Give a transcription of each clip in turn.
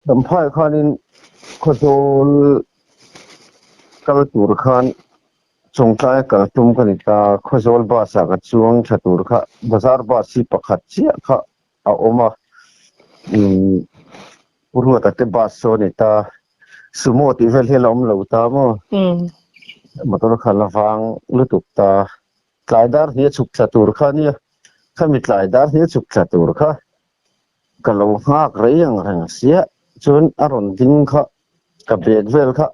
Champhai khanin Khawzawl kal tur khan Chawngtlaia kal tum ka ni ta, Khawzawl bus ah ka chuang tha tur kha bazar bus hi pakhat chiah kha a awm a, umm Pu Ruata te bus saw a ni ta, Sumo tih vel hian a awm lo ta maw? Motor kha la vang lutuk ta, tlai dar hnih a chhuk thla tur kha a nia, khami tlai dar hnih a chhuk thla tur kha ka lo nghak rei ang reng sia chuan a rawn ding kha ka bag vel kha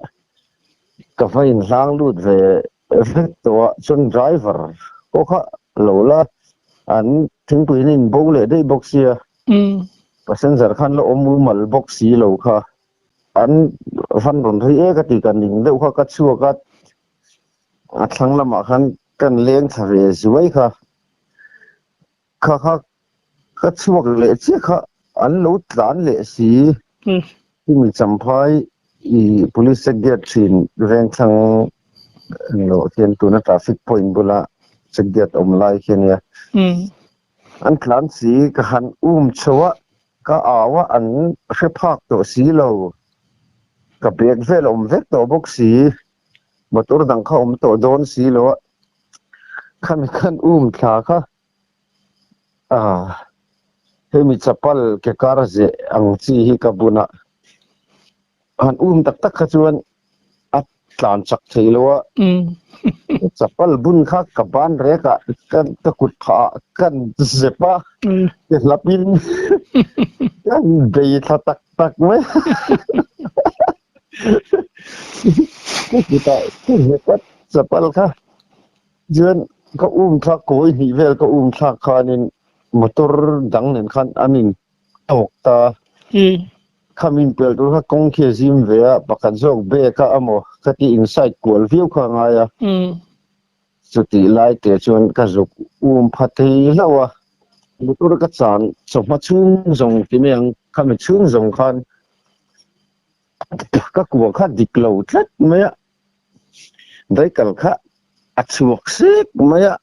ka va inhlang lut ve vek tawh a chuan driver pawh kha lo la an thingpui in in bo leh daih bawk sia passenger khan la awm mumal bawk si lo kha an van rawn rei ek a ti ka ning deuh kha ka chhuak a a thlang lamah khan kan leng thla ve zuai kha Kha kha ka chhuak leh chiah kha an lo tlan leh si. Hemi Champhai i police check gate thin vengthlang englo khian tuna traffic point bula check gate awm lai khi ania. An tlan si ka han um chho a, ka au a an hre phak tawh si lo. Ka bag vel a awm vek tawh bawk si. Motor dang kha awm tawh dawn si lo a. Khami khan um thla kha ah hemi chapal ke kar zeh ang chi hi ka bun a, han um tak tak kha chuan a tlan chak thei lo a, chapal bun kha ka ban rek ah ka kut phah ah kan zep a, ke hlap in kan bei thla tak tak mai a. Ka kutah ka zep a chapal kha chuan ka um thlak kawi hnih vel ka um thlak khanin motor dang nen khan an in tawk ta. Kham in pel tur kha kawng khi a zim ve a, pakhat zawk bag a amaw ka ti inside kual viau kha a ngai a. Chutih lai te chuan ka zuk um pha thei hlauh a, motor ka chan chawhma chhung zawng ti mai ang, khami chhung zawng khan Ka kua kha dik lo tlat mai a, daikal kha a chhuak sek mai a.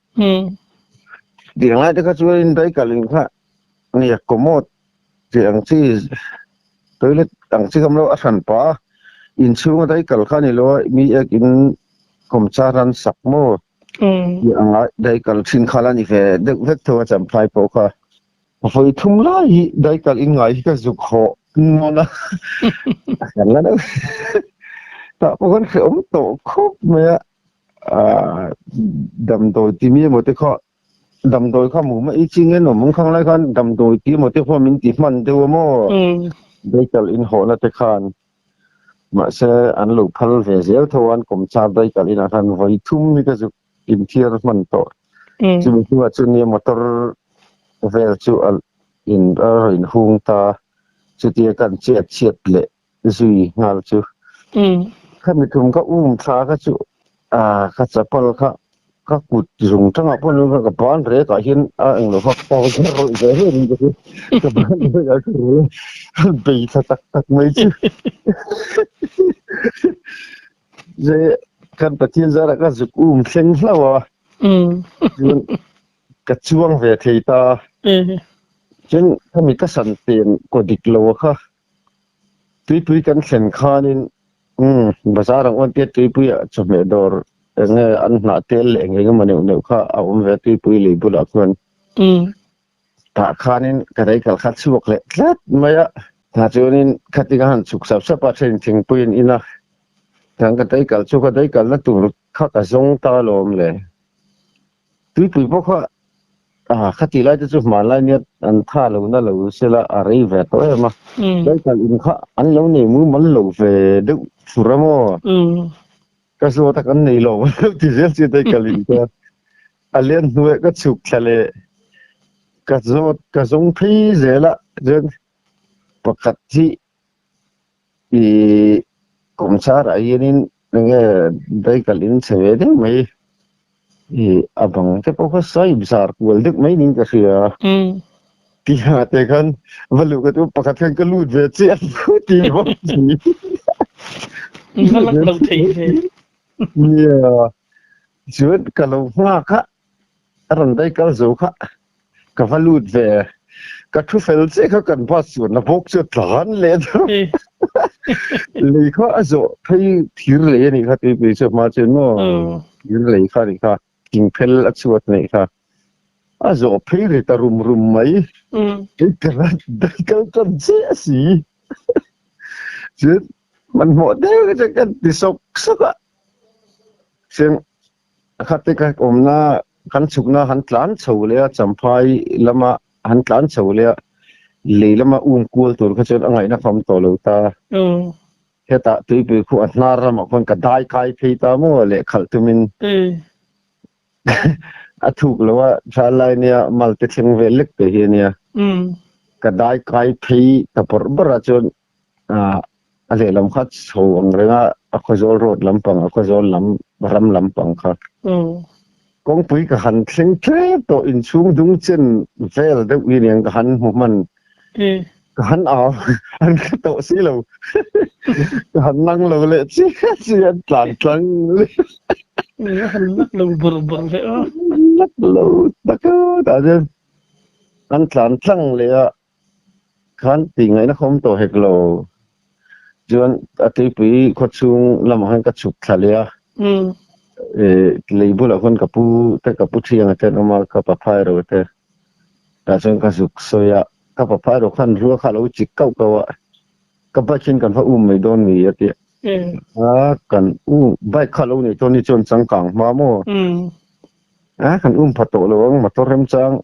Tiang lai te kha chuanin daikal in kha nia commode tih ang chi toilet ang chi kha awm lo a hran pah a, inchhunga daikal kha a ni lo a, mi ek in kawmchar an sak maw tih ang a daikal thin kha la ni ve deuh vek tho a champhai pawh kha. Vawi thum lai hi daikal in ngai hi ka zuk hawh nawn a, a kan la deuh. Tah pawh khan hrehawm tawh khawp mai a, aah damdawi ti mi emaw te kha damdawi kha mu mai chi nge nuam ang khang lai khan damdawi ti emaw te pawh min ti hman deuh a maw daikal in hawhna te khan mahse an lo phal ve zel tho a an kawmchar daikal inah khan vawi thum hi ka zuk inthiar hman tawh. Chumi hnuah chu nia motor vel chu a in a rawn inhung ta, chutia kan chet chhiat leh zui nghal chu. Khami thum ka um thla kha chu ah ka chapal kha ka kut zung tangah pawh ni ka ban rek ah hian a englo kha ka rawih ve hle ni ka hria, ka ban rek ah ka rawih a, bei thla tak tak mai chu. Ze kan Pathian zarah ka zuk um thleng hlauh a, chuan ka chuang ve thei ta. Chuan khami ka san pen kaw dik lo a kha tuipui kan thlen khanin umm bazar ang awn tia tuipui ah chawhmeh dawr eng nge an hnah tel leh eng eng emaw neuh neuh kha a awm ve a tuipui lei bulah khuan. Tah khanin ka reikal kha chhuak leh tlat mai a. Tah chuanin khatin a han chhuk sap sap a, then thingpui an in a. Tah ka daikal chu ka daikalna tur kha ka zawng ta alawm le. Tuipui pawh kha ah khati lai te chu hmanlai nia an tha lo na lo sela a rei ve tawh em a. Daikal in kha an lo nei mumal lo ve deuh thur a maw? Ka zawt a kan nei lo ti zel chu daikal in kha a lian hnuaih ka chhuk thla leh ka zawt ka zawng phei zel a chuan pakhat hi ih kawmchar ah hianin enge daikal in chhe ve deuh mai ih a bang te pawh kha sawi zar kual deuh mai niin ka hria tihah te khan va luh ka tum pakhat khan ka lut ve chiah ti bawk si. Va lak lo thei ve. Nia. Chuan ka lo nghak a, a rawn daih kal zo kha ka va lut ve. Ka thu fel chiah kha kan bus chuanna bawk chu a tlan leh ta. Lei kha a zawh phei thir lei a nih kha tuipui chu hma chuan maw thir lei kha a nih kha thingphel a chhuat a nih kha a zawh phei ri ta rum rum mai. Kei ka rat daih kal tan chiah si. Chuan hmanhmawh deuh chuan ka ti sawk sawk a. Chuan Khate ka awmna kan chhukna han tlan chho leh a, Champhai lama han tlan chho leh a, lei lama um kual tur kha chuan a ngaihna fam tawh lo ta. Hetah tuipui khu a hnar ramah khuan ka dai kai phei ta maw leh khalh tumin a thuk lo a, tha lai nia malte thleng vel lek te hi a nia. Ka dai kai phei ta bawrh bawrh ah chuan A lehlam kha chho ang reng a, a Khawzawl road lampang, a Khawzawl lam ram lampang kha. Kawngpui ka han thleng tlem tawh, inchhung dung chen vel deuh hi aniang ka han hmu hman. Ka han au, an hre tawh si lo. Ka han nang lo leh chiah chiah an tlan tlang leh. A han nak lo bawrh bawrh leh a. Nak lo tak a, tah chuan an tlan tlang leh a. Khan tih ngaihna kha awm tawh hek lo. Chuan a tuipui khawchhung lamah khan ka chhuk thla leh a. Lei bulah khawn ka pu te ka pu thianga te an awm a, ka paphai ro te. Tah chuan ka zuk sawi a, ka paphai ro khan rua kha a lo chik kauh kauh a. Ka bike hian kan va um mai dawn ni a ti a. Kan um bike kha a lo neih dawn hi chuan changkang hma maw? A kan um pha tawh lo ang motor remchang.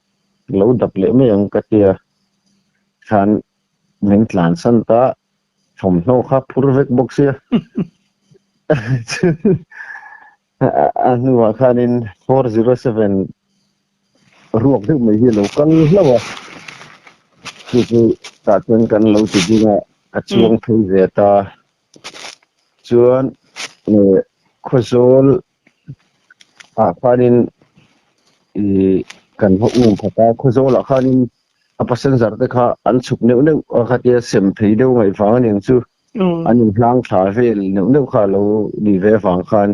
Lo dap leh mai ang ka tia khan min tlan san ta thawmhnaw kha phur vek bawk sia a hnuah khanin 407 ruak deuh mai hi a lo kal hlauh a chu chu tah chuan kan lo ti ding a ka chuang phei ve ta chuan Khawzawl ah khanin ih kan va um khat a Khawzawl ah khanin a passenger te kha an chhuk neuh neuh a khatia sem phei deuh ngaih vang aniang chu an in hlang thla vel neuh neuh kha alo ni ve avang khan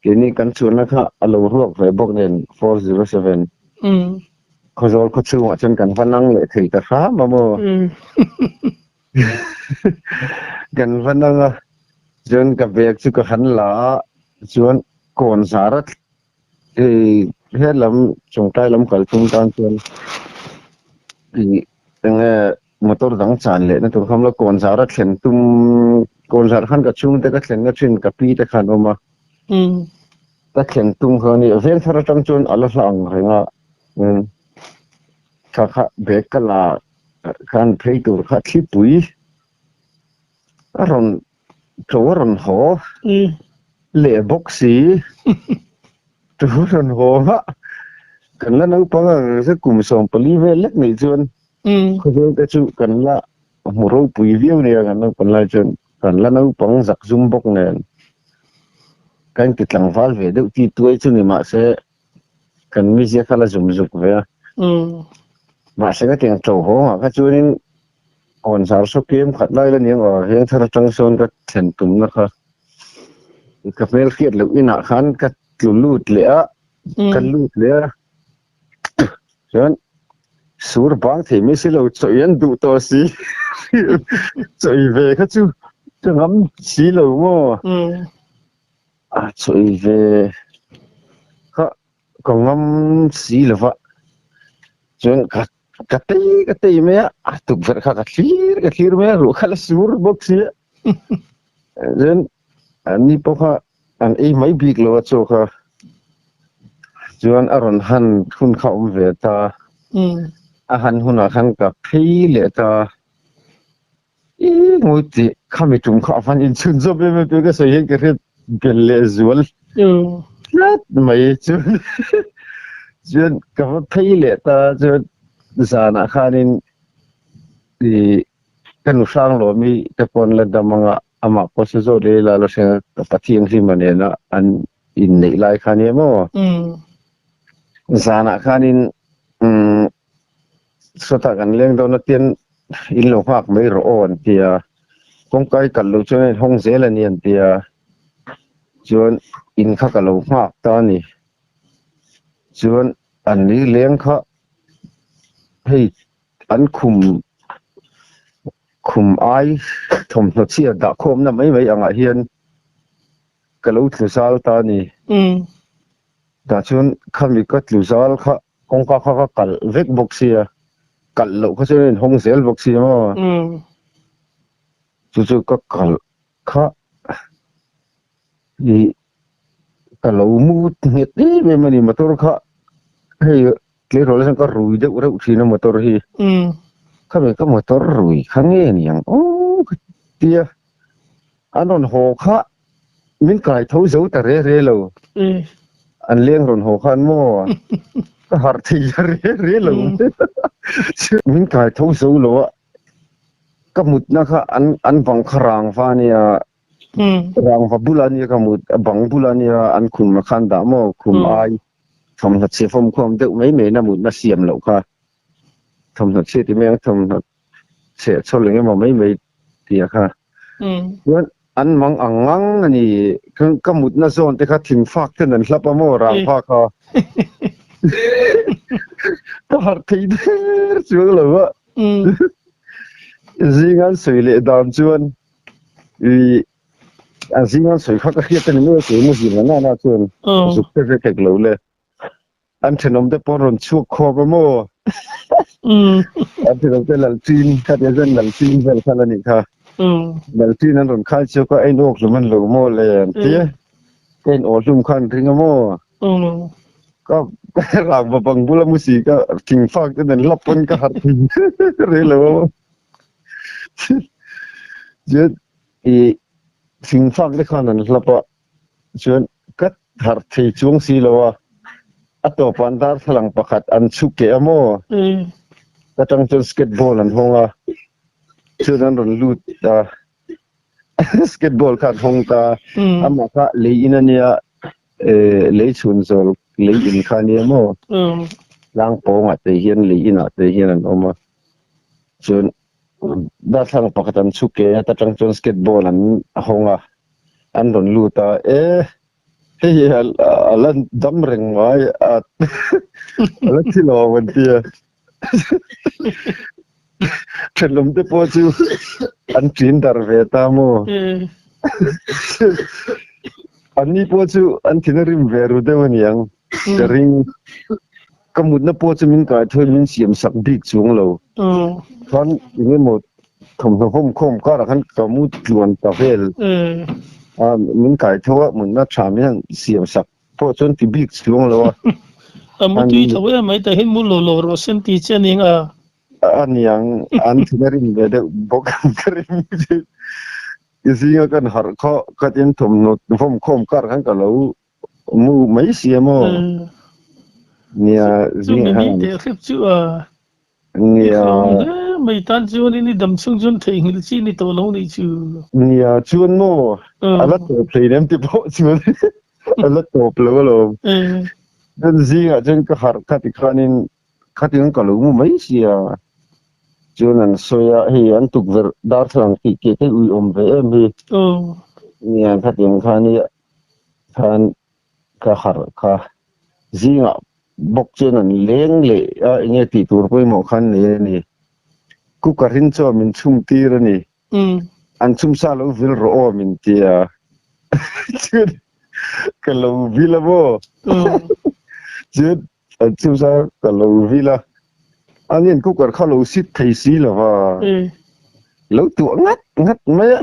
keini kan chuanna kha a lo ruak ve bawk nen 407 Khawzawl khaw chhungah chuan kan va nang leh thei ta hram a maw. Kan va nang a, chuan ka bag chu ka han la a, chuan kawn zar a hei helam chawngtlai lam kal tum tan chuan ih enge motor dang chan leh na tur kha awm lo, kawn zar a thlen tum kawn zar khan ka chhungte ka thlen na thin ka pi te khan awm a, ka thlen tum kha a ni veng thar atang chuan a la hla ang reng a, kha kha bag ka la Khan phei tur kha thlipui a rawn tlo a rawn haw leh bawk si chu rawn haw a kan la naupang ang se kum 14 vel lek nei chuan khawvel te chu kan la hmu ropui viau nia kan naupan lai chuan kan la naupang zak zum bawk nen kan ti tlangval ve deuh ti tuai chu ni mahse Kan mizia kha la zum zuk ve a. Mahse ka tiang tlo haw ngah kha chuanin kawn zar saw kem khat lai la niang aw veng thar atang sawn ka thlen tumna kha ka hmel hriat loh inah khan ka tlu lut leh a, ka lut leh a chuan sur bang thei mai si lo chawi an duh tawh si chawi ve kha chu ka ngam si lo maw. A chawi ve kha ka ngam si lo va, chuan ka ka tei ka tei mai a, a tukverh kha ka thlir ka thlir mai a, ruah kha la sur bawk si a, chuan an ni pawh kha an ei mai bik lo a chaw kha, chuan a rawn han hun kha a awm ve ta, a han hunah khan ka phei leh ta. I ngawi tih khami tum kha a van inchhun zawk em em tih ka sawi hian ka hriat bel leh zual tlat mai chuan chuan ka va phei leh ta chuan zanah khanin i ka nu hrang lawmi te pawn la dam anga amah pawh se zawt leh ila la hria ka Pathianghlim a nena an inneih lai kha nia maw zanah khanin umm Sawtah kan leng dawn a tian in lo nghak mai rawh aw an ti a, kawngka i kalh loh chuan a inhawng zel a ni an ti a, chuan in kha ka lo nghak ta a ni. Chuan an ni leng kha hei an khum khum ai thawmhnaw chhiat dah khawmna mai mai angah hian ka lo tlu zal ta a ni. Tah chuan khami ka tlu zal kha kawngka kha ka kalh vek bawk sia, kalh loh kha chuan a inhawng zel bawk sia maw? Chu chu ka kalh kha ih ka lo mu nghet em em a ni motor kha hei tleirawl hian ka rui deuh reuh thin a motor hi khami ka motor rui kha nge niang aw ka tia an rawn haw kha min kai tho zo ta re re lo an leng rawn haw khan maw ka harh thei ta re re lo min kai tho zo lo a ka mutna kha an an bang kha rang va ania Rangva bula nia ka mut, a bang bula nia an khum a khan dah maw, khum ai thawmhnaw chhia fawm khawm deuh mai mai na mutna siam loh kha thawmhnaw chhia ti mai ang thawmhnaw chheh chhawl eng emaw mai mai tia kha chuan an mang ang ngang a ni ka mutna zawn te kha thingfak ten an hlap a maw rangva kha ka harh thei der chuang lo a zinga an sawi leh dan chuan I a zinga sawi kha ka hriat a ni mai a keimah zir na na chuan zuk te ve tek lo le. An thenawm te pawh rawn chhuak khawp a maw? An thenawm te Lalchin kha tia chuan Lalchin vel kha la nih kha. Lalchin an rawn khai chhuak a, ein awk hlum an lo maw le an ti a. Ka in aw hlum kha an ring a maw? Ka rangva bang bula mu si ka thingfak te nen hlap pawn ka harh thei rei lo a maw? Chuan i thingfak te khan an hlap a, chuan ka harh thei chuang si lo a, a tawpah an darthlalang pakhat an chhu keh a maw? Ka tang chuan skateball an hawng a, chuan an rawn lut a, skateball kha an hawng ta, amah kha lei in a nia, lei chhun zawl lei in kha a nia maw? Tlang pawngah te hian lei inah te hian an awm a. Chuan darthlalang pakhat an chhuk ke a, ta tang chuan skateboard an hawng a, an rawn lut a, e hei hi a la dam reng mai a, a la thi lo ang an ti a. Thenawm te pawh chu an ṭin dar ve ta maw? Anni pawh chu an thin a rim ve ru deuh a niang. Ka ring. Ka mutna pawh chu min kai thawi min siam sak bik chuang lo. Khan eng emaw thawmhnaw vawm khawm karah khan ka mu tluan ta vel. A min kai tho a mutna tha min han siam sak pawh chuan ti bik chuang lo a. A mu tui tho em mai tahin mu lo lo rawh sen ti che ning a. A niang an thin a rim ve deuh bawk ang ka ring. I zinga kan harh kha ka tin thawmhnaw vawm khawm karah khan ka lo Mu mai si a maw? Nia, Chu mi ni teh hrep chu a. Nia. Hle mai tan chuan in i dam chhung chuan theihnghilh chi ni tawh lo nih chu. Nia, chuan maw? A la tawp hlei nem ti pawh chuan a la tawp lo alawm. Chuan zingah chuan ka harh kha tikhanin khatin ka lo mu mai si a. Chuan an sawi a, hei an tukverh darthlalang tih keh te ui awm ve em hi. Nia, khatiang khan i khan ka harh kha zingah bawk chuan an leng leh a enge tih tur pawimawh khan nei a ni. Cooker in chuan min chhum tir a ni. An chhum sa lo vil rawh aw min ti a. Chuan ka lo vil a maw? Chuan an chhum sa ka lo vil a. Anian cooker kha lo sit thei si lo va. Lo tuah ngat ngat mai a.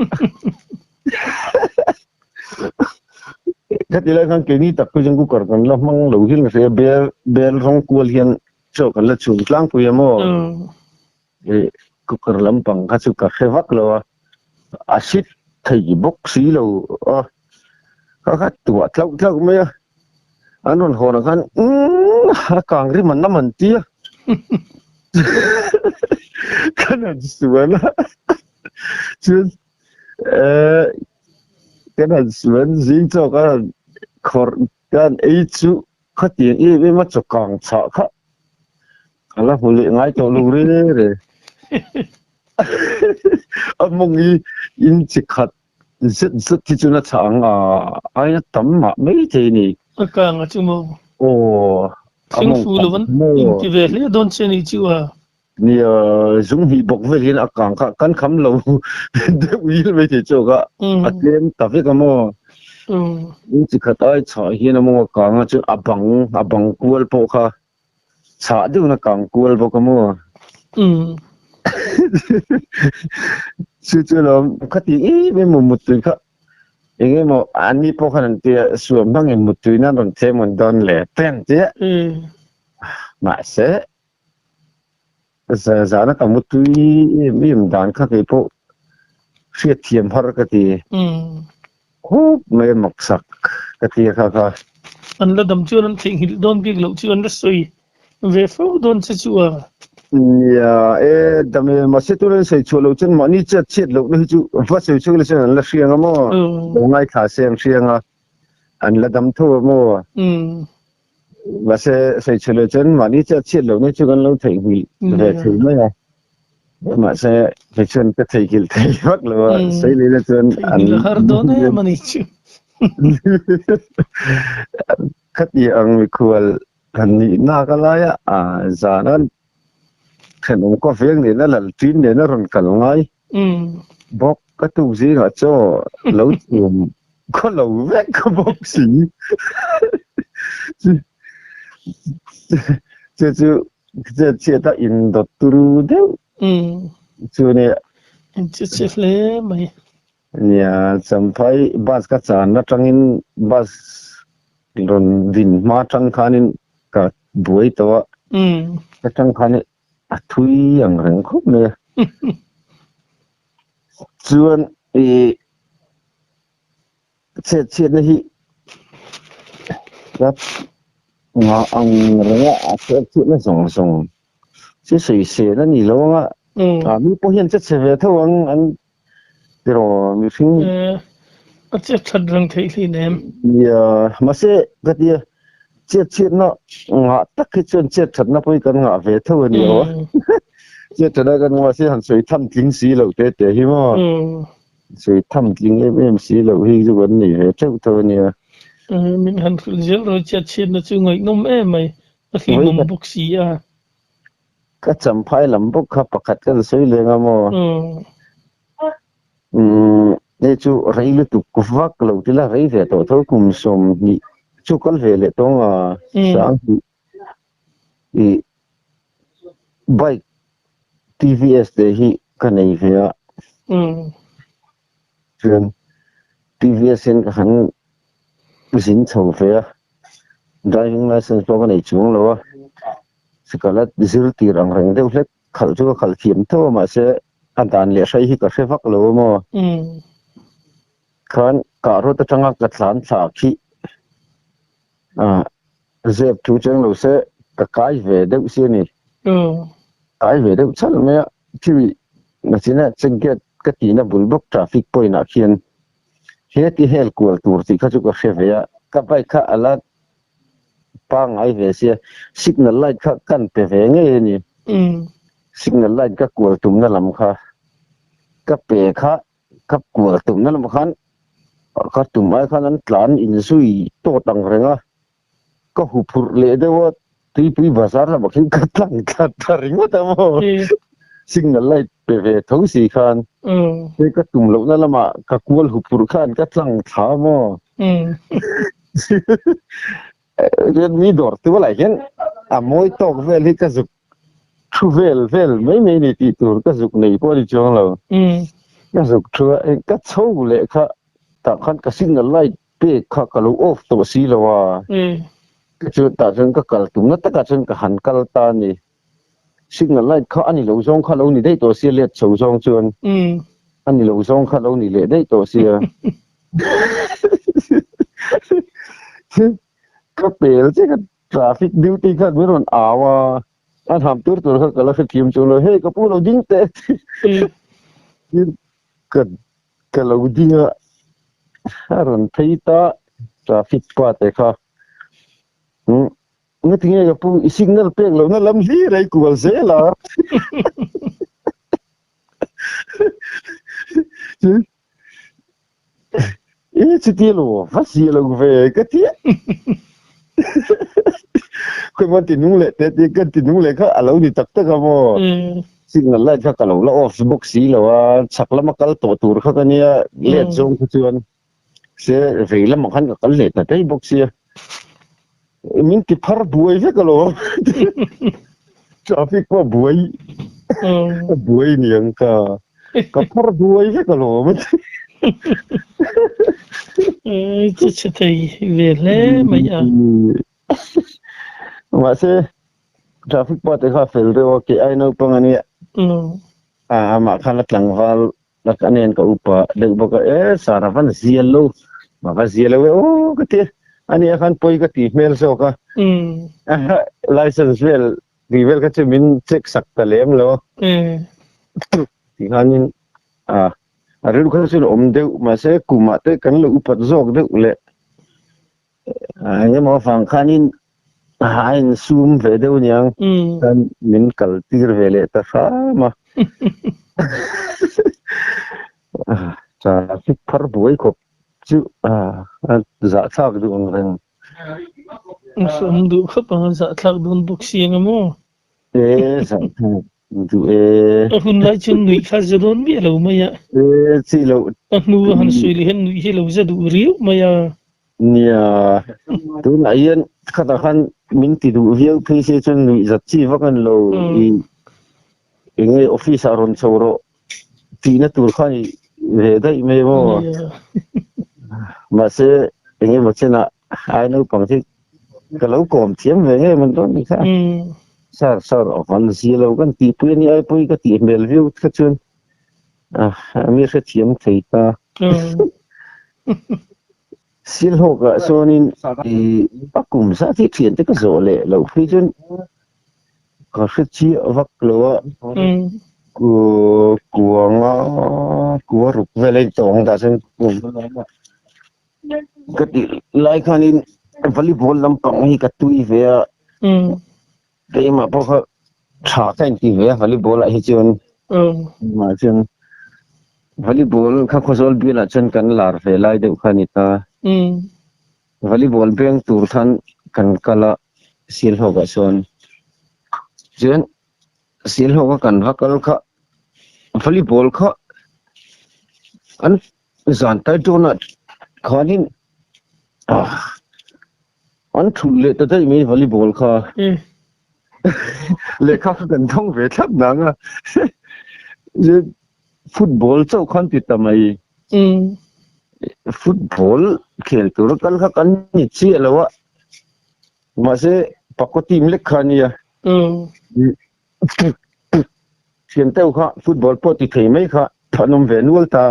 Ka ti lai khan keini tak chu cooker kan la hmang lo hian ka hria bel bel rawng kual hian chaw kan la chhum tlangpui a maw ih cooker lampang kha chu ka hre vak lo a a sit thei bawk si lo a ka kha tuah tlauh tlauh mai a an rawn hawn ah khan umm a kang rim an lam an ti a ka han sual a chuan Eh, kan han suan zing chaw kan han khawrh kan ei chu khatiang em em a chaw kang chhah kha ka la hmu leh ngai tawh lo re re. A mawng hi in chi khat zet zet hi chuan a chhah ang a, aia tam mah mai thei a ni. A kang a chu maw? Aw, a Thleng mawng fu tam lo an maw? inti ve hle dawn che ni chu a. Nia, zung hnih bawk vel hian a kang kha kan kham lo deuh il mai thei chawk a, a tlem ta vek a maw? In chi khat ai chhah hian a mawng a kang a, chuan a bang a bang kual pawh kha chhah deuhin a kang kual bawk a maw? Chu chu lawm khati em em maw muttui kha eng emaw an ni pawh khan an tia suam hmangin muttui nan rawn thlem an dawn le te an tia. Mahse Zana ka mutui em em dan kha kei pawh hriat thiam har ka ti. Khawp mai a maksak ka ti a kha kha. An la dam chuan an theihnghilh dawn bik loh chu an la sawi ve fo dawn che chu a. Nia e dam e mahse tuna an sawi chhuah loh chuan mahni chet chhiat lohna hi chu va sawi chhuak la chuan an la hriang a maw? Lo ngaithla se an hriang a, an la dam tho a maw? Mahse, sawichhe leh chuan mahni chiah chhiat lohna chu kan lo theihnghilh ve thei mai a. Mahse, kei chuan ka theihnghilh thei vak lo a, sawi leh chuan an Theihnghilh a har dawn em a ni chu. Khati ang mikhual han nih nak a lai a, zan a thenawm khaw veng nena lal ṭin nena rawn kal ngai bawk ka tuk zingah chaw lo chhum khaw lo vek ka bawk si. Chu chu chet chhiat a indawt turu deuh chu nia. In che che hle mai. Nia, Champhai bus ka chan atangin bus rawn din hma atang khanin ka buai tawh a, atang khanin a thui ang reng khawp mai a. Chuan ih chhiat chhiatna hi ka ngah ang reng a, a chhiat chhiatna zawng zawng chu sawisel a ni lo ang a, ah mi pawh hian che chhe ve tho ang an tiraw mihring. A chet that reng theih hlin em? Nia, mahse ka tia chet chhiatna ngah tak hi chuan chet thatna pawh hi kan ngah ve tho a ni lo a. Chet thatna kan ngah mahse han sawi tham tling si loh te te hi maw? Sawi tham tling em em si loh hi chu kan nei ve teuh tho a nia. Min han hrilh zel rawh chet chhiatna chu ngaihnawm em mai, a hlimawm bawk si a. Ka champhai lam bawk kha pakhat ka la sawi leng a maw? Umm hei chu rei lutuk vak lo ti la rei ve tawh tho kum 20 chu kal ve leh tawng a sang hnih ih bike TVS te hi ka nei ve a chuan TVS hian ka han zin chho ve a driving license pawh ka nei chuang lo a sikala zir tir ang reng deuh hlek. Khalh chu ka khalh thiam tho a mahse a dan leh hrei hi ka hre vak lo a maw. Khan kah rawt atanga ka tlan thla khi ah zep thu cheng lo se ka kai ve deuh si a ni. Kai ve deuh chhalh mai a khi nachina check gate ka tihna bul bawk traffic point ah khian he ti hel kual tur tih kha chu ka hre ve a ka bike kha a la Pangngai ve sia signal light kha kan pe ve ngei a ni. Signal light ka kual tumna lam kha ka pe kha ka kual tumna lam khan ka tum ai khan an tlan inzui tawt ang reng a, ka huphurh leh deuh a tuipui bazar lamah khin ka tlang thla ta ringawt a maw signal light pe ve tho si khan hei ka tum lohna lamah ka kual huphurh khan ka tlang thla a maw. Mi dawr tu lah hian a mawi tawk vel hi ka zuk thu vel vel mai mai ni tih tur ka zuk nei pawh a ni chuang lo. Ka zuk thu a, ka chho leh kha tah khan ka signal light pek kha ka lo off tawh si lo a. Chuan tah chuan ka kal tumna takah chuan ka han kal ta a ni. Signal light kha a ni lo zawng kha lo ni daih tawh sia let chho zawng chuan a ni lo zawng kha lo ni leh daih tawh sia. Ka pel che ka traffic duty khan min rawn au a, a hnam tur tur kha ka la hrethiam chuang lo, hei ka pu lo ding teh ka ka lo ding a, a rawn phei ta traffic pa te kha. Ngatinge ka pu i signal pek lohna lam hlir a i kual zel a. I chuti lo va si lo ve ka ti a. Khawimaw ti nung leh teh tih ka ti nung leh kha a lo ni tak tak a maw? Signal light kha ka lo la off bawk si lo a, chhak lama kal tawh tur kha ka nia, let zawng kha chuan se vei lamah khan ka kal leh ta daih bawk sia. Min ti phar buai vek alawm. Traffic pawh buai a buai niang ka ka phar buai vek alawm. Che chhe thei ve hle mai a. Mahse traffic pa te kha fel deuh a ke ai naupang a nia. A amah khan a tlangval a ka nen ka upa deuh bawk a e sir a van zial lo a va zial lo e aw ka ti a ania khan pawi ka ti hmel zawk a license vel tih vel kha chu min check sak ta lem lo tikhanin a a rilru kha chu awm deuh mahse kumah te kan lo upat zawk deuh leh Engemaw avang khanin a insum ve deuh aniang khan min kal tir ve leh ta hram a. Traffic phar buai khawp chu a zahthlak duh ang reng. A hrawm duh khawp ang a zahthlak dawn bawk si ang a maw? E zahthlak duh e. A hun lai chuan nuih kha za dawn miah lo mai a. E chi loh. A hnu a han sawi leh hian nuih hi lo za duh riau mai a. Nia, tunah hian khatah khan min ti duh viau phei se chuan nuih zat chi vak a ni lo. I enge office ah rawn chho rawh tihna tur kha ni ve daih mai maw. Mahse engemaw chenah ai naupang hi ka lo kawm thiam ve ngei man dawn ni kha. Sir sir aw an zia lo kan tihpui a ni ai pawhin ka tih hmel viau kha chuan mi hrethiam thei ta. Silhawkah chuanin a kum zat hi thiante ka zawh leh loh phei chuan ka hre chiah vak lo a, kuanga kua ruk vel a intawng dah chuan kum ka tih lai khanin volleyball lampang hi ka tui ve a, keimah pawh kha tha ka inti ve a volleyball ah hi chuan mah chuan volleyball kha Khawzawl bialah chuan kan lar ve lai deuh kha a ni ta. Volleyball beng tur khan kan kal a Sialhawkah chuan chuan Sialhawka kan va kal kha volleyball kha an zan tai tawnah khanin an thulh leh ta daih mai volleyball kha lehkha kha kan thawng ve thlap nang a football chauh khan ti ta mai football khel tura kal kha kan ni chiah lo a mahse pakua team lek kha a nia Thian deuh kha football pawh ti thei mai kha an awm ve nual ta.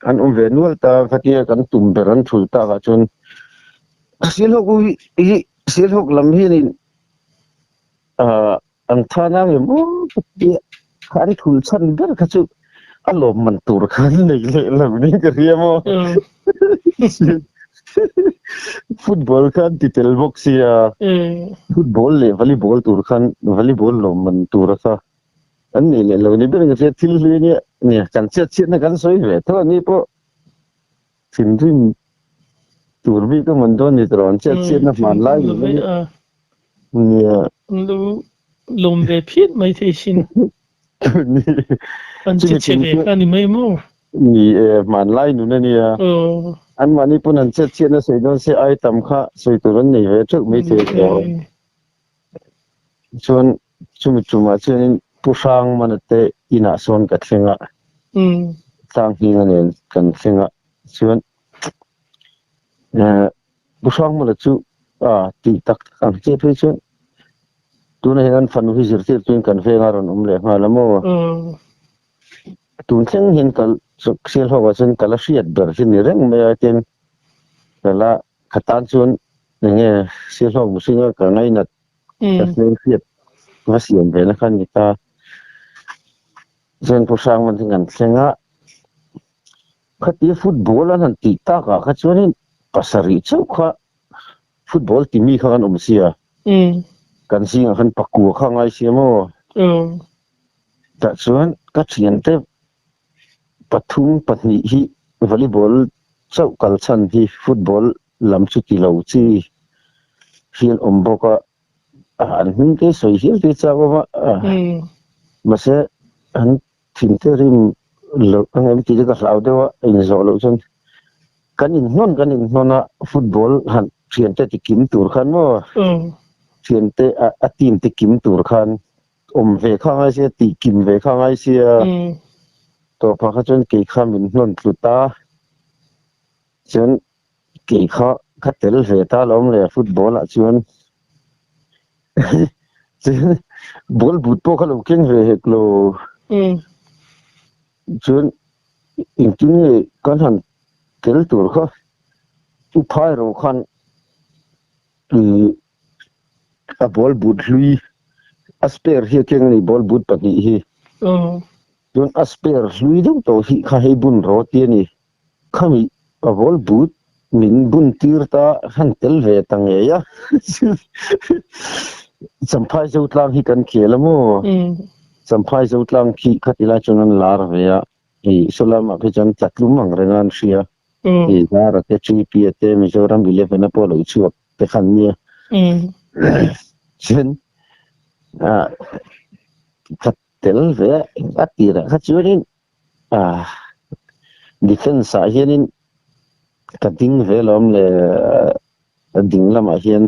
An awm ve nual ta khatia kan tum ber an thul tak ah chuan Sialhawk hi Sialhawk lam hianin ah an tha nang em aw khatia kha an thul chhan ber kha chu a lawmman tur kha an nei leh lo niin ka hria maw. Football kha an ti tel bawk sia, football leh volleyball tur khan volleyball lawmman tur a kha an nei leh lo ni ber in ka hria thil hlui ania nia kan chhiat chhiatna kan sawi ve tho a ni pawh thinrim tur bik a man dawn ni tawh an chhiat chhiatna hmanlai ni nia. An lo lawm ve phian mai thei sin. An che chhe ve kha ni mai maw? Ni e, hmanlai nun a nia. Anmahni pawn an chet chhiatna sawi dawn se ai tam kha sawi tur an nei ve theuh mai thei a ni. Chuan chumi tumah chuanin Pu Hrangmana te inah sawn ka thleng a, Tlanghninga nen kan thleng a, chuan Pu Hrangmana chu tih tak ang che phei chuan Tunah hian an fanu hi zirtirtuin kan veng a rawn awm leh nghal a maw? Tun thleng hian ka Sialhawkah chuan ka la hriat ber hi ni reng mai a tin ka la ka tan chuan eng nge Sialhawk mihringa ka ngainat ka hmel hriat va siam ve na kha a ni ta. Chuan Pu Hrangman hi kan thleng a, khatia football an han tih takah kha chuanin pasarih chauh kha Football ti mi kha kan awm sia. Kan zingah khan pakua kha ngai sia maw? Tah chuan ka thiante pathum pahnih hi volleyball chauh kal chhan hi football lam chu ti lo chi. Hi an awm bawk a, an hming te sawi hial te chak awm a, mahse an thin te rim loh ang em tih te ka hlau deuh a, inzawh loh chuan kan inhnawn kan inhnawn a, football han thiante ti kim tur khan maw thiante a team ti kim tur khan awm ve kha ngai sia tih kim ve kha ngai sia tawpah kha chuan kei kha min hnawn tlut a chuan Kei kha ka tel ve ta lo le football ah chuan chuan ball but pawh kha lo keng ve hek lo. Chuan engtin nge kan han tel tur kha u phai ro khan a ball but hlui a spare hi a keng a ni ball but pahnih hi. Chuan a spare hlui deuh tawh hi kha hei bun rawh ti a ni. Khami ka ball but min bun tir ta han tel ve ta ngei a. Champhai Zotlang hi kan khel a maw? Champhai Zotlang khi khati lai chuan an lar ve a. Hei sawlamah khi chuan tlatlum ang reng a an hria. Hei Zara te Tripia te Mizoram Eleven a pawh lo chhuak te khan nia. Chuan ka tel ve a a tirah kha chuanin Ah defence ah hianin ka ding ve lawm le ding lamah hian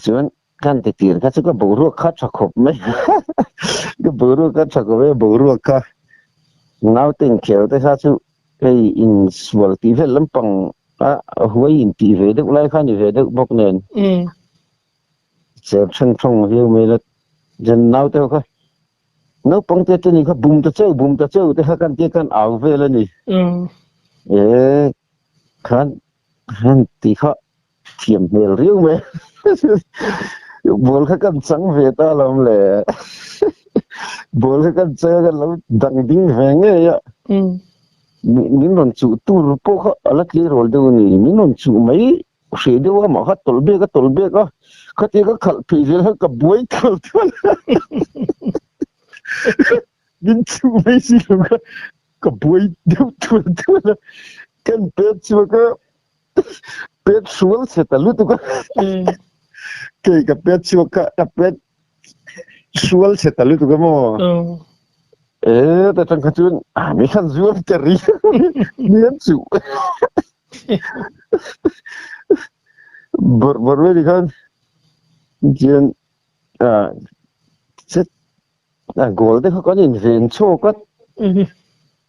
chuan kan ti tir kha chu ka boruak kha tha khawp mai ka boruak kha tha khawp mai boruak kha naute inkhel te kha chu hei insual tih vel lampang a huai intih ve deuh lai kha a ni ve deuh bawk nen. Cher then thawng viau mai la zen naute ho kha naupang te te ni kha bum ta cheu bum ta cheu te kha kan tia kan au vel a ni e khan han ti kha thiam hmel riau mai ball kha kan chang ve ta lawm le ball kha kan chang a kan lo dang ding ve ngei a min rawn chuh tur pawh kha a la tleirawl deuh a ni min rawn chuh mai Hreh deuh a mah kha tawlh bek a tawlh bek a, khatia ka khalh phei zel kha ka buai thual thual a, min chhuh mai si lo kha ka buai deuh thual thual a, kan pet chhuak a, pet hrual chhe ta lutuk a, kei ka pet chhuak kha ka pet hrual chhe ta lutuk a maw? E ta tang kha chuan mi khan zuam ta ri mi an chuh. Bawrh bawrh mai ni khan chuan ah set a goal te kha kan inven chhawk a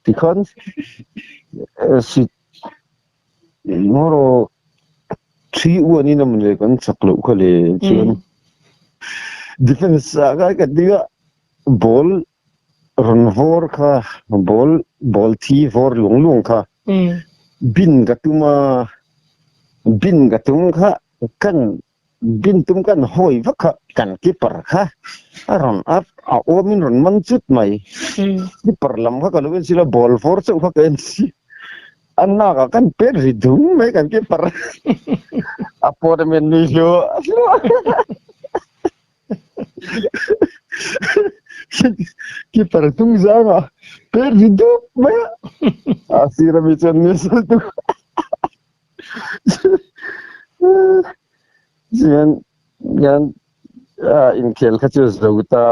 tikhan sit engemaw 3-1 in a mawni kan chak loh kha le chuan defence ah khan ka ding a ball rawn vawr kha ball ball thi vawr lung lung kha bin ka tum a bin ka tum kha kan bin tum kan hawi vak kha kan keeper kha a rawn up a awmin rawn man chut mai keeper lam kha ka lo en sila ball vawr chauh kha ka en si a nak ah kan pet ri dum mai kan keeper a pawt a men nui hluah hluah. Keeper tung zang a per ri dup mai a a sir ami chuan nui sal tuk chuan hian inkhel kha chu zo ta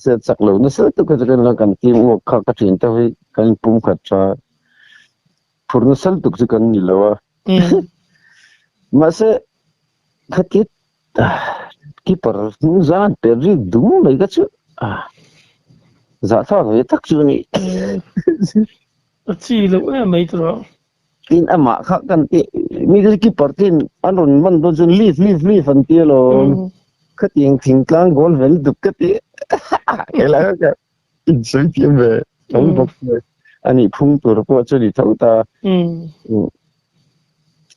se chak lo nasa lutuk kha chu kan la kan team work kha ka thin te hi kan inpum khat tha phur nasa lutuk chu kan ni lo a mahse khati Keeper hnung zan per rik dum mai kha chu zahthlak ve tak chu a ni. A chi loh em mai tawh. Tin amah kha kan ti mi te keeper ten an rawn man dawn chuan leave leave leave an ti alawm. Khatiang thingtlang goal vel duk ka ti kela ka insawi thiam ve tho bawk a nih phung tur pawh chu a ni tho ta.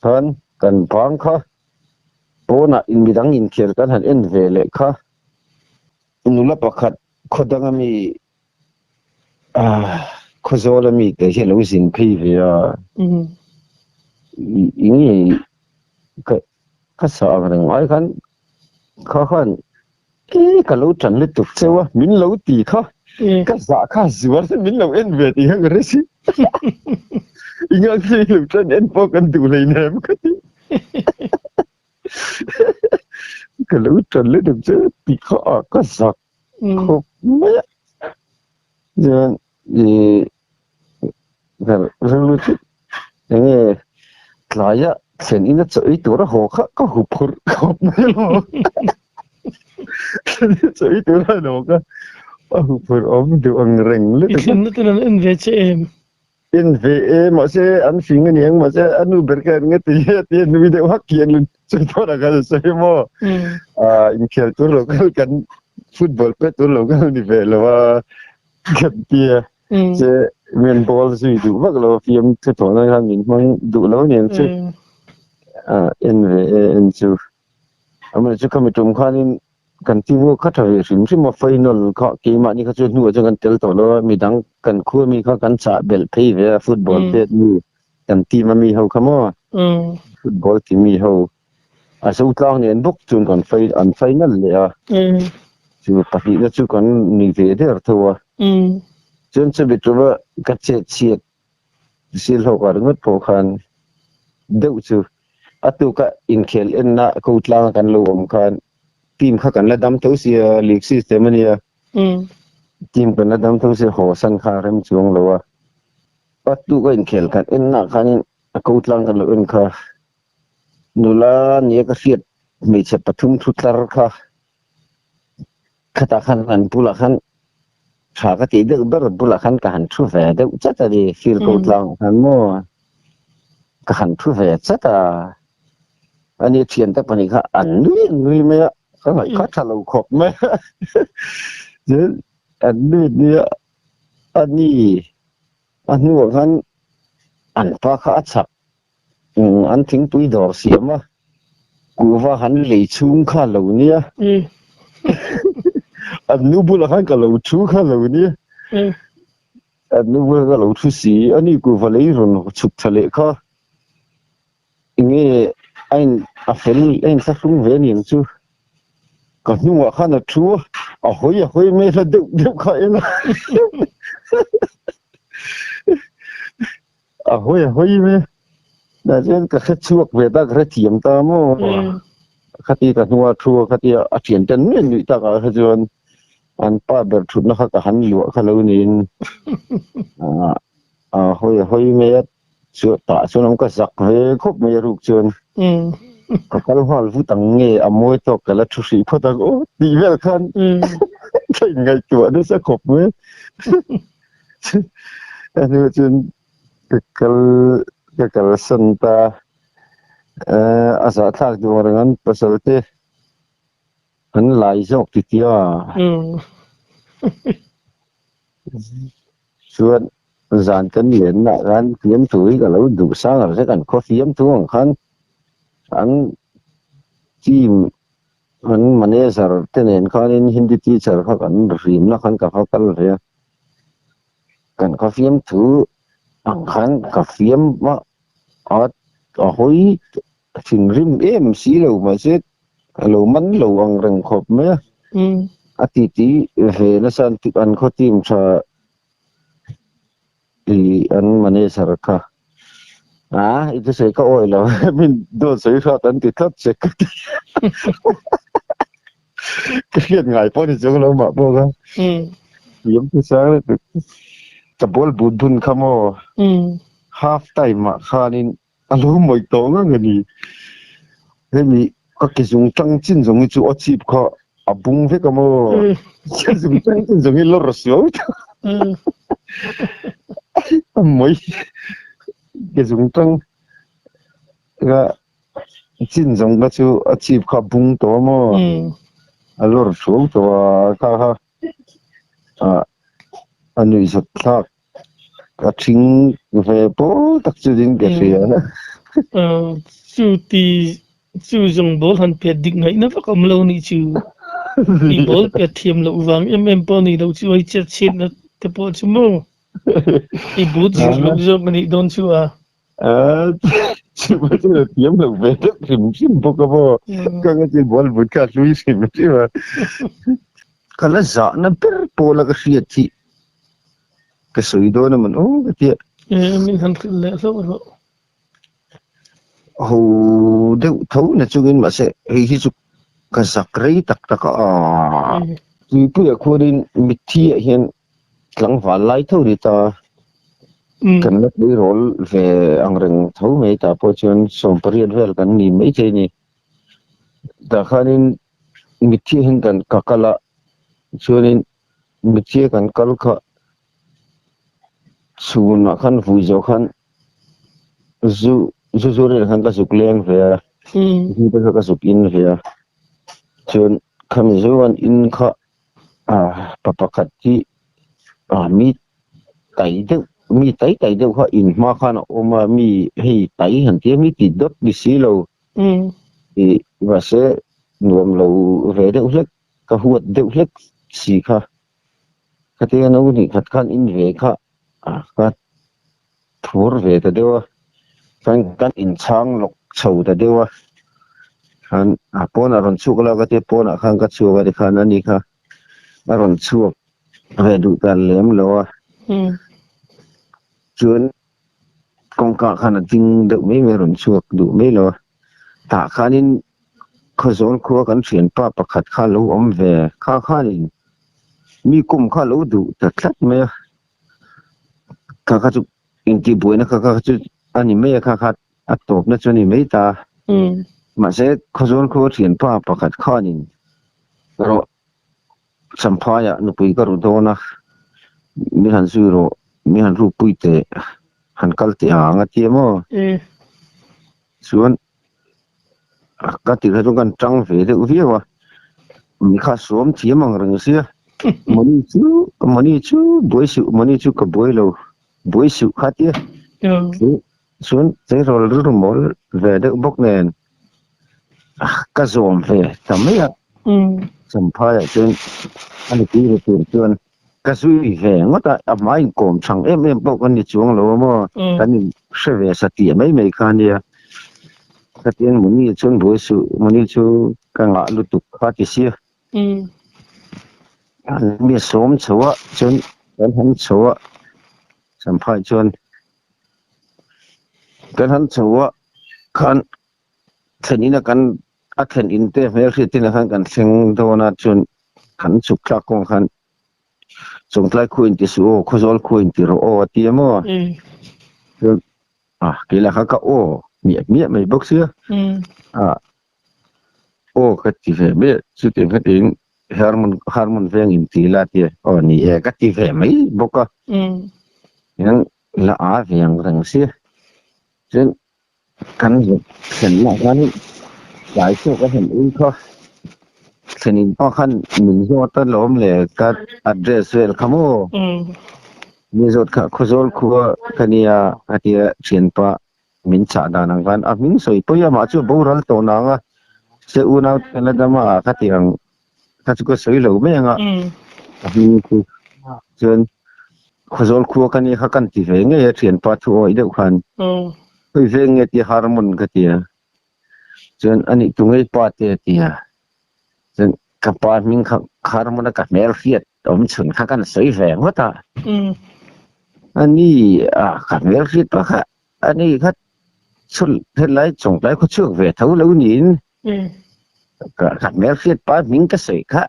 Khan kan bang kha Pawnah midang inkhel kan han en ve leh kha. Nula pakhat khaw danga mi Khawzawl ami te hi a lo zin phei ve a. Enge ka sa ang reng ai khan kha khan e ka lo tan lutuk cheu a min lo ti kha ka zah kha zuar te min lo en ve tih kha ka hre si. Engah nge i lo tan en pawh kan duh hleinem ka ti. Ka lo ṭan lutuk chu ti kha ah ka zak khawp mai a. Chuan ih ka rilru chu enge tlaia thlen ina chaw ei tura haw kha ka huphurh khawp mai lo. Thlen ina chaw ei tura haw kha a huphurh awm duh ang reng lutuk a. I thlenna ten an en ve che em? En ve e, mahse an fing a niang, mahse a nu ber kha an nge ti a ti a nui deuh hak hian sawi dawn ang khan a sawi maw? Ah inkhel tur lo kal kan football pet tur lo kal ni ve lo a kan ti a, che min ball zui duh vak lo a fiam thu tawh nan khan min hmang duh lo aniang chu. Ah en ve e en chu. Amah chu khami tum khanin kan team ho kha tha ve hrim hrim a, final kha keimahni kha chu hnuah chuan kan tel tawh lo a, midang kan khua mi kha kan chah belh phei ve a, football pet mi kan team a mi ho kha maw football ti mi ho a zo tlang nen bawk chuan kan an final leh a, chu pahnihna chu kan ni ve der tho a, chuan chumi tuma ka chet chhiat Silhawk ah ringawt pawh khan deuh chu a tuka inkhel enna ko tlanga kan lo awm khan team kha kan la dam tho sia league system a nia team kan la dam tho sia haw san kha a rem chuang lo a a tuka inkhel kan enna khanin a ko tlang kan lo en kha nula nia ka hriat hmeichhe pathum thu tlar kha Khatah khan an bulah khan tha ka tih deuh ber bulah khan ka han thu ve deuh chat a ni field ko tlang ah khan maw ka han thu ve chat a ani thian te pahnih kha an nui an nui mai a ka ngaih kha tha lo khawp mai a chuan an nui nia ani a hnuah khan an pa kha a chak An thingpui dawr siam a, kuhva han lei chhung kha lo nia. An nu bulah khan ka lo thu kha lo nia. An nu bulah ka lo thu si, ani kuhva lei rawn chhuk tha leh kha. Enge a in a fel a inthlahrung ve aniang chu. Ka hnungah khan a thu a, a hawi a hawi mai hla deuh deuh kha en a. A hawi a hawi mai a, tah chuan ka hre chhuak ve ta, ka hre thiam ta maw? Khati ka hnunga thu a, khati a thian ten nuih nuih takah kha chuan an pa ber thutna kha ka han luah kha lo niin a hawi a hawi mai a, chu tah chuan awm ka zak ve khawp mai a ruk chuan ka kal nghal vut ang nge a mawi tawk ka la thu hrih phawt ang aw tih vel khan ka inngaihtuah nasa khawp mai. A hnu chuan ka kal ka kalsan ta a zahthlak duh ang reng an pasal te an lai zawk ti tia chuan zan kan lenna ah khan fiamthu hi ka lo duh sang ang che kan khaw fiamthu ang khan an team An manager te nen khanin Hindi teacher kha kan rimna khan ka va kal ve a, kan kha fiamthu ang khan ka fiam a, a a hawi thinrim em si lo mahse a lo man lo ang reng khawp mai a, a titi ve nasa an khaw team tha I an manager kha a i thusawi ka awi lo min dawt sawi hrat an ti tlat che ka ti ka hriat ngai pawh ni chuang lo mah pawh kha thiam chu sang lutuk ka ball but bun kha maw half time ah khanin a lo mawih tawh ngang a ni. Hemi ka ke zung tang chin zawng hi chu a chip kha a bung vek a maw? Ke zung tang chin zawng hi lawr suau ta. A mawih ke zung tang ka chin zawng kha chu a chip kha a bung tawh a maw? A lawr suau tawh a kha kha a nuihzat thlak. Ka thing ve pawl tak chu ding ka hria. Chu ti chu zawng ball han pet dik ngaihna vak awm lo nih chu. I ball pet thiam loh vang em em pawh ni lo chu hei chet chhiatna te pawh chu maw. I but zir loh zawk a nih dawn chu a. Chu pawh chu lo thiam loh ve deuh hrim hrim bawk a maw. Ka nga chu ball but kha a hlui hrim hrim a. Ka la zahna ber pawla ka hriat hi. Ka sawi dawn a man aw ka tia. E min han hrilh leh hlauh rawh. Ho deuh tho na chungin mahse hei hi chu ka zak rei tak tak a, aah Tuipuiah khuanin mitthi ah hian tlangval lai tho ni ta, kan la tleirawl ve ang reng tho mai tah pawh chuan 18 vel kan ni maithei a ni. Tah khanin mitthi ah hian kan ka kal a, chuanin mitthi a kan kal kha chhunah khan vui zawh khan Zu zu zu vel khan ka zuk leng ve a, zu te kha ka zuk in ve a, chuan khami zu an in kha ah pa pakhat hi ah mi tai deuh mi tai tai deuh kha in hma khan a awm a, mi hei tai han tia mi ti dawt ni si lo tih mahse nuam lo ve deuh hlek ka huat deuh hlek si kha. Khatia no hnih khat khan in ve kha ka thur ve ta deuh a, chuan kan inchhang lawk chho ta deuh a, khan a pawnah rawn chhuak la ka tia pawnah khan ka chhuak a tikhan ani kha a rawn chhuak ve duh ta lem lo a, chuan kawngka khan a ding deuh mai mai a rawn chhuak duh mai lo a, tah khanin Khawzawl khua kan thianpa pakhat kha lo awm ve kha khanin mi kum kha lo duh ta tlat mai a, kha kha chu intihbuaina kha kha chu a ni mai a, kha kha a tawpna chu a ni mai ta. Mahse Khawzawl khua thianpa pakhat khanin rawh Champhaiah nupui ka ru dawn a, mi han zui rawh, mi han rukpui teh, han kal teh ang a ti a maw? Chuan ka ti kha chu kan tang ve deuh viau a, mi kha suam thiam ang reng sia, money chu money chu buai suh money chu ka buai lo buai suh kha tia chuan tleirawl rilru mawl ve deuh bawk nen ka zawm ve ta mai a, Champhaiah chuan a nupui ru tur chuan Ka zui ve ngawt a, a hma inkawm chhang em em pawh kan ni chuang lo a maw, kan in hre ve sa tih mai mai kha ania. Ka ti ang Moni chuan buai suh, Moni chu ka ngah lutuk kha ti sia. Mi a sawm chho a, chuan kan han chho a, Champhai chuan kan han chho a khan thlen ina kan A thlen in te hmelhriat inah khan kan thleng dawn a, chuan kan chhuk thlak kawng khan Chawngtlai khua in ti suh aw, Khawzawl khua in ti rawh aw a ti a maw? Chuan a keilah kha ka aw hmiah hmiah mai bawk sia, a aw ka ti ve mai a, chutiang kha tiin Hermon Hermon veng in ti la a ti a, aw ni e ka ti ve mai bawk a, eng la a ve ang reng sia, chuan Kan thlen lah khan tlai chhuak a han ui kha. Thlen in pawh khan min zawt a lawm le ka address vel kha maw. Mi zawt kha Khawzawl khua ka nia a tia thianpa min chah dan ang khan a hming sawi pawi a mah chu a boral tawh nang a se unau te la dam a ka ti ang kha chu ka sawi lo mai ang a a hming chu chuan Khawzawl khua ka nia kha kan ti ve ngei a thianpa thu awih deuh khan khawi veng nge tia Harmon ka ti a chuan anih tu ngei pa te a ti a chuan ka pa hming kha Harmon a ka hmel hriat awm chhun kha kan sawi ve ngawt a ani a ka hmel hriat pa kha ani kha chhun helai chawngtlai khaw chhuak ve tho lo niin ka hmel hriat pa hming ka sawi kha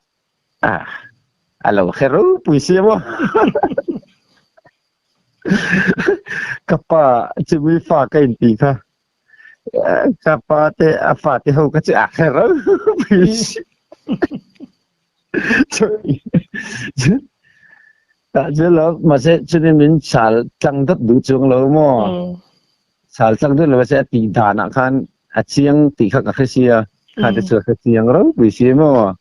A lo hre ropui sia maw? Ka pa chumi fa ka intih kha ka pa te a fa te ho kha chu a hre ropui sia. Tah chu lo mahse chumi min chal tlang dawt duh chuang lo maw? Chal tlang dawt lo mahse a tih danah khan a chiang tih kha ka hre sia kha te chu a hre chiang ropui si maw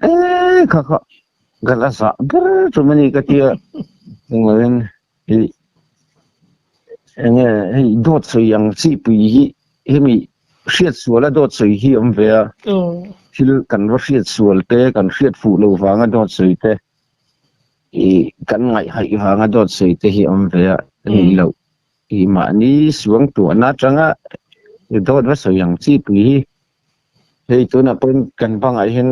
e kha kha ka la zah ber tum a ni ka tia engloin i enge hei dawt sawi ang chi pui hi hemi hriat sual a dawt sawi hi awm ve a thil kan va hriat sual te kan hriat fuh lo vanga dawt sawi te i kan ngaihhaih vanga dawt sawi te hi awm ve a nih loh. I mahni suang tuahna atanga i dawt va sawi ang chi pui hi hei tunah pawhin kan bangah hian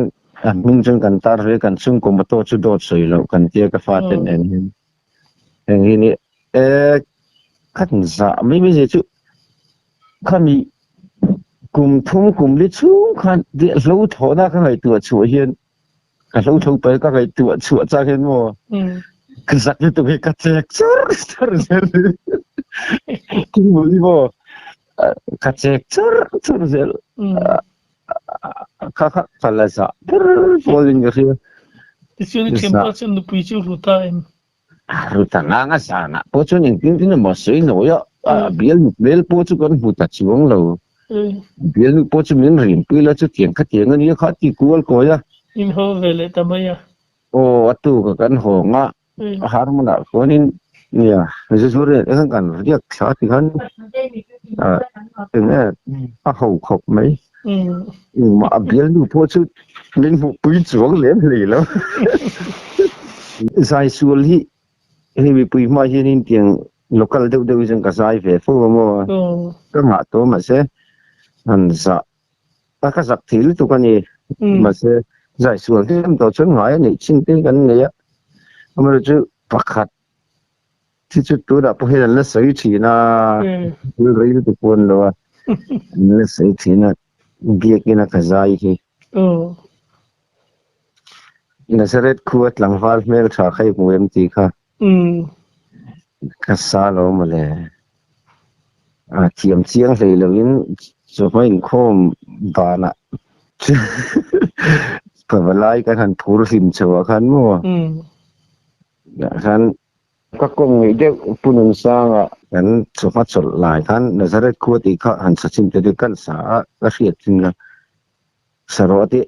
a hming chuan kan tar ve kan chhungkaw motto chu dawt sawi loh kan tia ka faten en hian heng hi ni e khan zah mai mai zia chu. Khami kum thum kum li chhung khan hlo thawhna ka ngaihtuah chhuah hian ka hlo tho pai ka ngaihtuah chhuah chak hian maw ka zak lutuk hi ka chek chur chur zel thingpui maw ka chek chur chur zel kha kha ka la zah ber pawl in ka hria. Tichuan i thianpa chuan nupui chu ru ta em? Ru ta ngang a zanah pawh chuan engtin tin emaw a sawi nawi a, a bialnu hmel pawh chu kan hmu ta chuang lo. Bialnu pawh chu min rinpui la chutiang khatiang a nia kha a ti kual kawi a. In haw ve leh ta mai a. Aw a tuk a kan hawng a, a har hmunah khuanin nia zu riat khan kan riak thla ti khan eng nge a ho khawp mai. Engmah a bialnu pawh chu min hmuhpui chuang lem hlei lo. Zai sual hi hei mipui hma hianin tiang local deuh deuh hi chuan ka zai ve fo a maw? Ka ngah tawh mahse han zah a ka zak thei lutuk a ni. Mahse zai sual hnem tawh chuan ngai a neih chin te hi kan nei a, amaherawhchu pakhat Thi chu tunah pawh hian an la sawi thin a, thil rei lutuk pawh an lo a, an la sawi thin a, biakina ka zai hi. Nazareth khua tlangval hmel tha kha i hmu em tih kha ka sa lo mawle. A thiam chiang hlei loin chawhma inkhawm banah pavalai kan han phur hlim chhoah khan maw. Khan Ka kawng ngei deuh Pu Nunsanga kan chawhma chawlh lai khan Nazareth khua tih kha han sa chhin te chu kan sa a, ka hriat chin kha sa rawh a ti,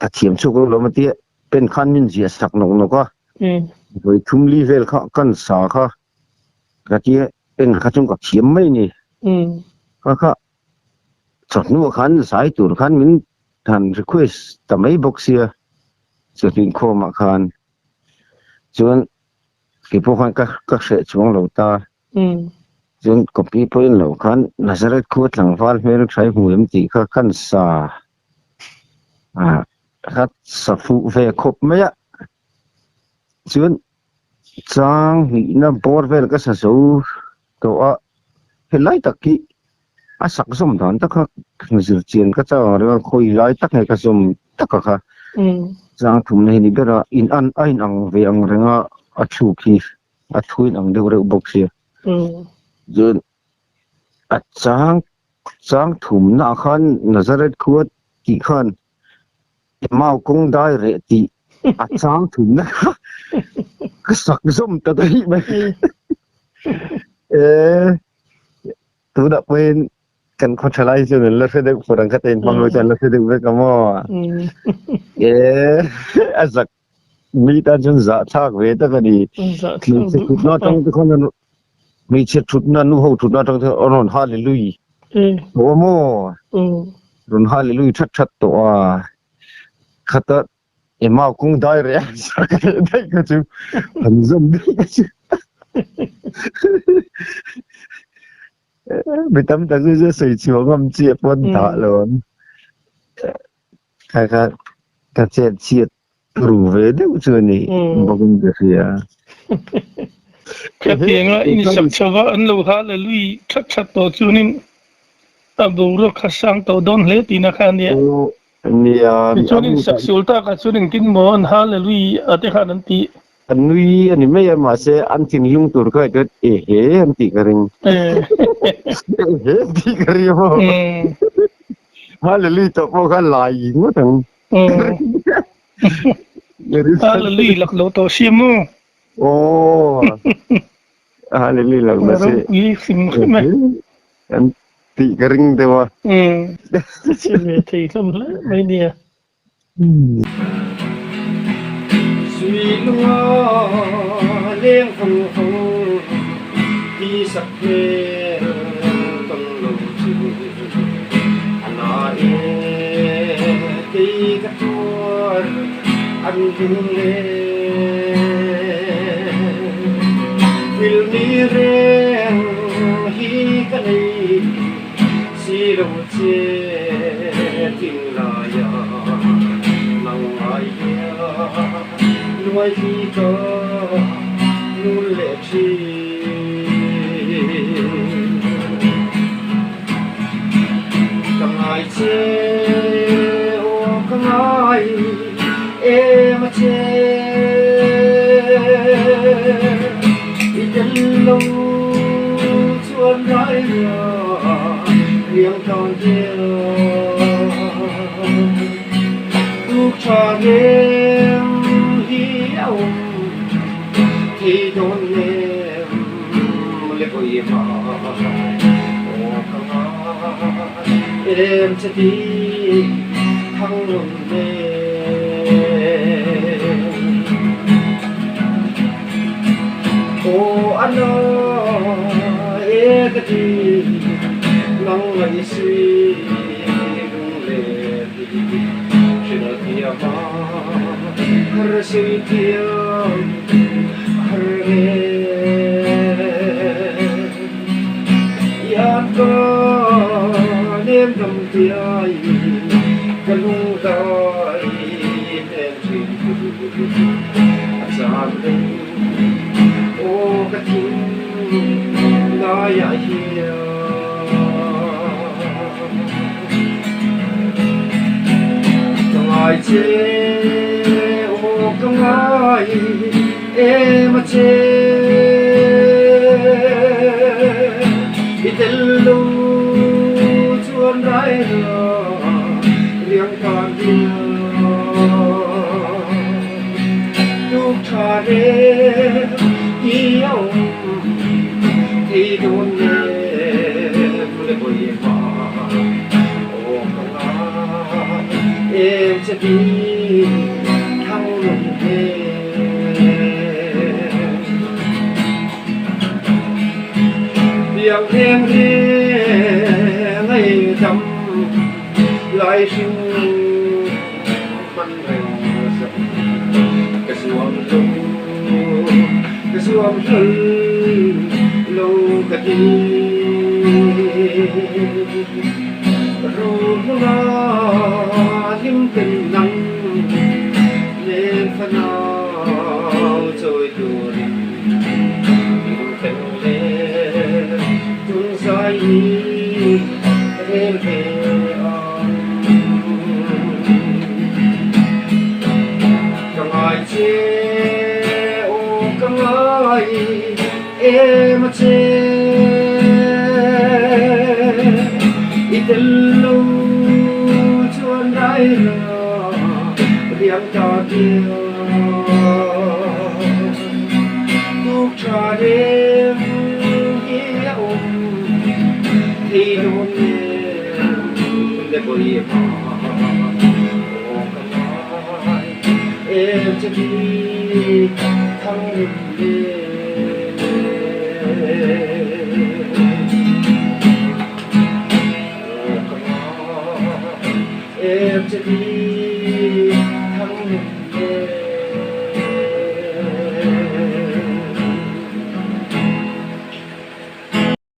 ka thiam chhuak lo lawm a ti a, pen khan min ziah sak nawk nawk a, vawi thum li vel kha kan sa kha ka ti a, pen kha chuan ka thiam mai a ni, kha kha chawhnuah khan zai tur khan min han request ta mai bawk sia chawhnu inkhawmah khan chuan. Kei pawh khan ka ka hreh chuang lo ta. Chuan copy pawhin lo khan Nazareth khua tlangval hmel tha i hmu em tih kha khan sa ah kha sa fuh ve khawp mai a. Chuan chang hnihna bawr vel ka sa zo tawh a, helai tak hi a sak zawm dan tak kha zir chian ka chak ang reng a, khawi lai tak nge ka zawm tak a kha chang thumna hi ni ber a, in an a in ang ve ang reng a, a thluk hi a thu in ang deuh reuh bawk sia. Chuan a chang chang thumna ah khan Nazareth khua tih khan mau kawng dai reh tih a chang thumna kha ka sak zawm ta daih mai. E tunah pawhin kan khaw tha lai chuan an la hre deuh fur ang kha te inhmang lo chuan an la hre deuh vek a maw? E a zak mi tan chuan zahthlak ve tak a ni. Hmeichhe thutna atang te khan hmeichhe thutna nu ho thutna atang te khan rawn hallelujah tawh a maw? Rawn hallelujah that that tawh a. Khata E mau kung dai reh a sak leh daih kha chu an zawm daih kha chu mi tam tak chu chu sawi chhuah ngam chiah pawh an dah lo ang kha kha ka chet chhiat ru ve deuh chu a ni bawk in ka hria. Khatianga in sak chho va an lo hallelui that that tawh chuanin a boruak kha sang tawh dawn hle tihna kha a nia. Nia, Tichuan in sak sual tak ah chuan engtin maw an Hallelui a te khan an tih. An nui a ni mai a, mahse an thinlung tur kha chuan ehe an tih ka ring. Ehe an tih ka ring maw. Hallelui tawh pawh kha lai ngawt ang. Hallelui lak lo tawh si maw. Aw. Hallelui lak lo si. Ropui hrim hrim e. An tih ka ring deuh a. Umm chhi ve thei hlawm hle mai nia. Sui lunga leng vang vang ti sak hmel tawn lo chu a na e kei ka tuar an lung le thil mi reng hi ka nei si lo che tin laia nang ngai hian nuai hi ka nul leh thin. che aw ka ngai em a che I tel lo chuan rai la riang tan hian Tuk tha reng hi a awm thei dawn em le vawi ma aw ka ngai em che ti thang rawn nen. Aw a na e ka ti nang ngaih si lung le Ka ngai che aw ka ngai em a che I tel lo chuan rai la riang tan hian Tuk tha reng i a awm thei dawn em le vawi hma. Aw ka ngai em che ti thang lung he. Biang reng reng ei dam lai hring man reng zam ka zuam lo ka zuam hlol lo ka ti. Ruhmanga hlim ten nang nen fanau chawi turin min fel le tung zai i rel ve ang. Ka ngai che aw ka ngai em a che I tel lo chuan rai la riang ta tia Tuk tha reng hi a awm thei dawn em le vawi hma aw ka ngai em che ti thang rim le. Em che ti.